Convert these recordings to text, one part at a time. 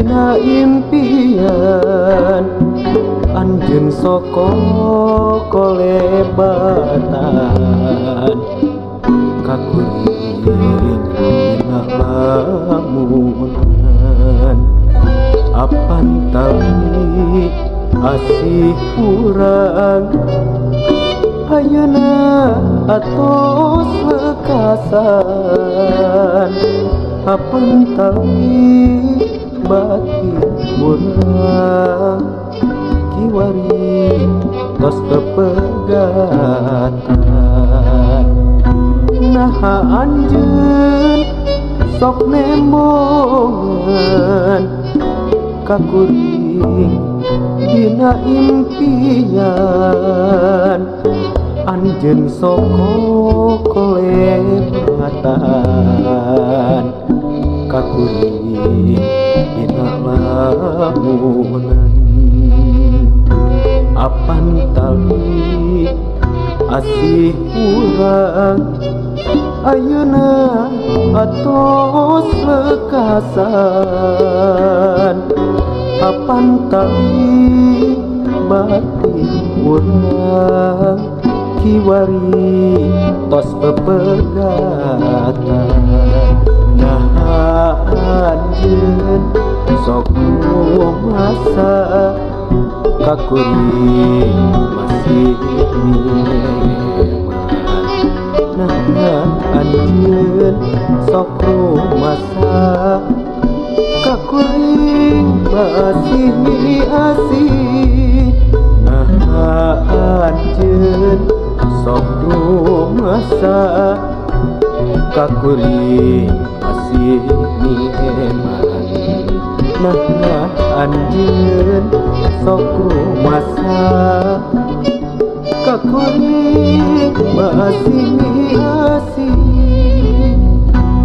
dina impian anjeun soko kolebatan ka kuring dina lamunan apan tali asih urang ayeuna atos lekasan apan tali batin urang kiwari tos pepegatan naha anjeun sok nembongan ka kuring dina impian anjeun soko kolebatan ka kuring dina lamunan apan tali asih urang ayeuna atos lekasan apan tali batin urang kiwari tos pepegatan naha anjeun sok rumasa ka kuring masih mileman naha anjeun sok rumasa ka kuring masih miasih naha anjeun sok rumasa ka kuring masih mileman naha anjeun sok rumasa ka kuring masih miasih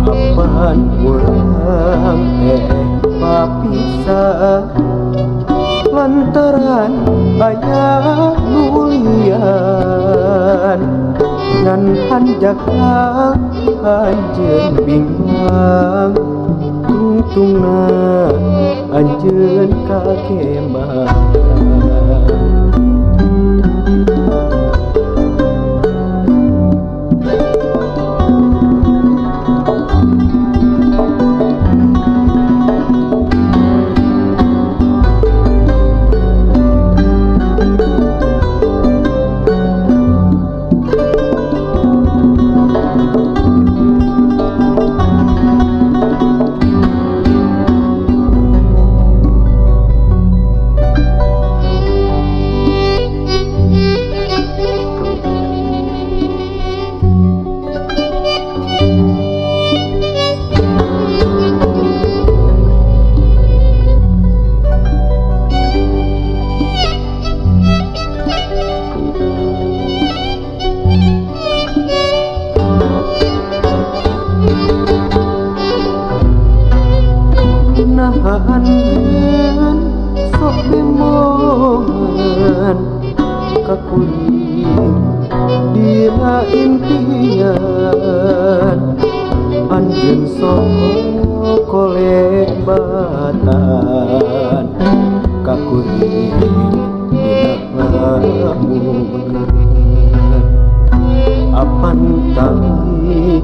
apan urang teh papisah lantaran aya nu lian ngan hanjakal anjeun bingung tungtungna anjeun kakemah. Naha anjeun sok nembongan ka kuring dina impian anjeun sok kolebatan ka kuring dina lamunan apan tali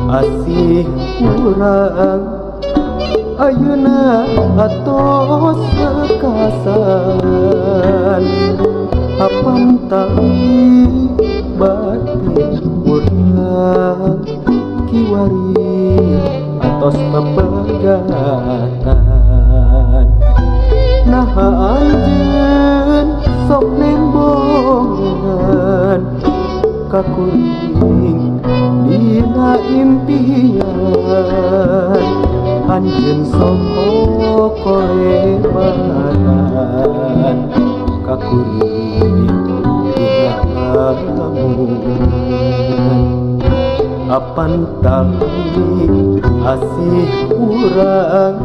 asih urang ayeuna atos lekasan apan tali batin urang kiwari atos pepegatan naha anjeun sok nembongan ka kuring dina impian anjeun soko kolebatan ka kuring dina lamunan apan tali asih urang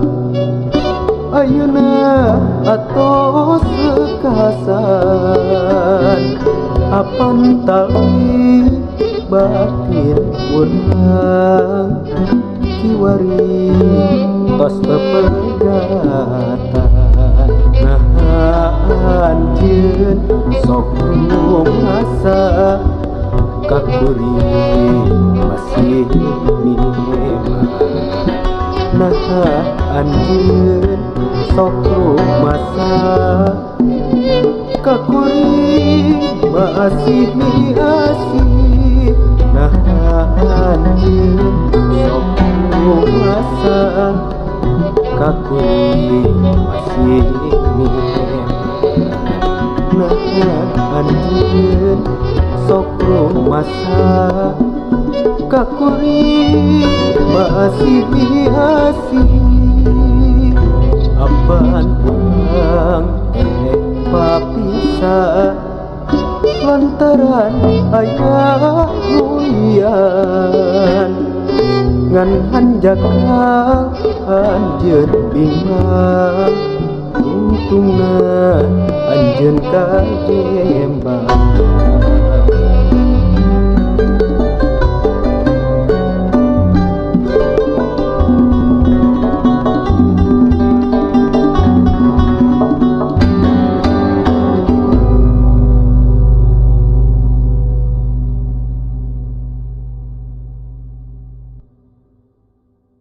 ayeuna atos lekasan apan tali batin urang kiwari Tos pepegatan nah anjeun sok rumasa ka kuring masih miheman. Nah anjeun sok rumasa ka kuring masih miasih. Nah anjeun sok rumasa ka kuring masih miheman. Nah anjeun sok rumasa ka kuring masih miasih. Apan urang teh papisah lantaran aya uian, ngan hanjakal anjeun bimbang tungtungna anjeun ka Jembang.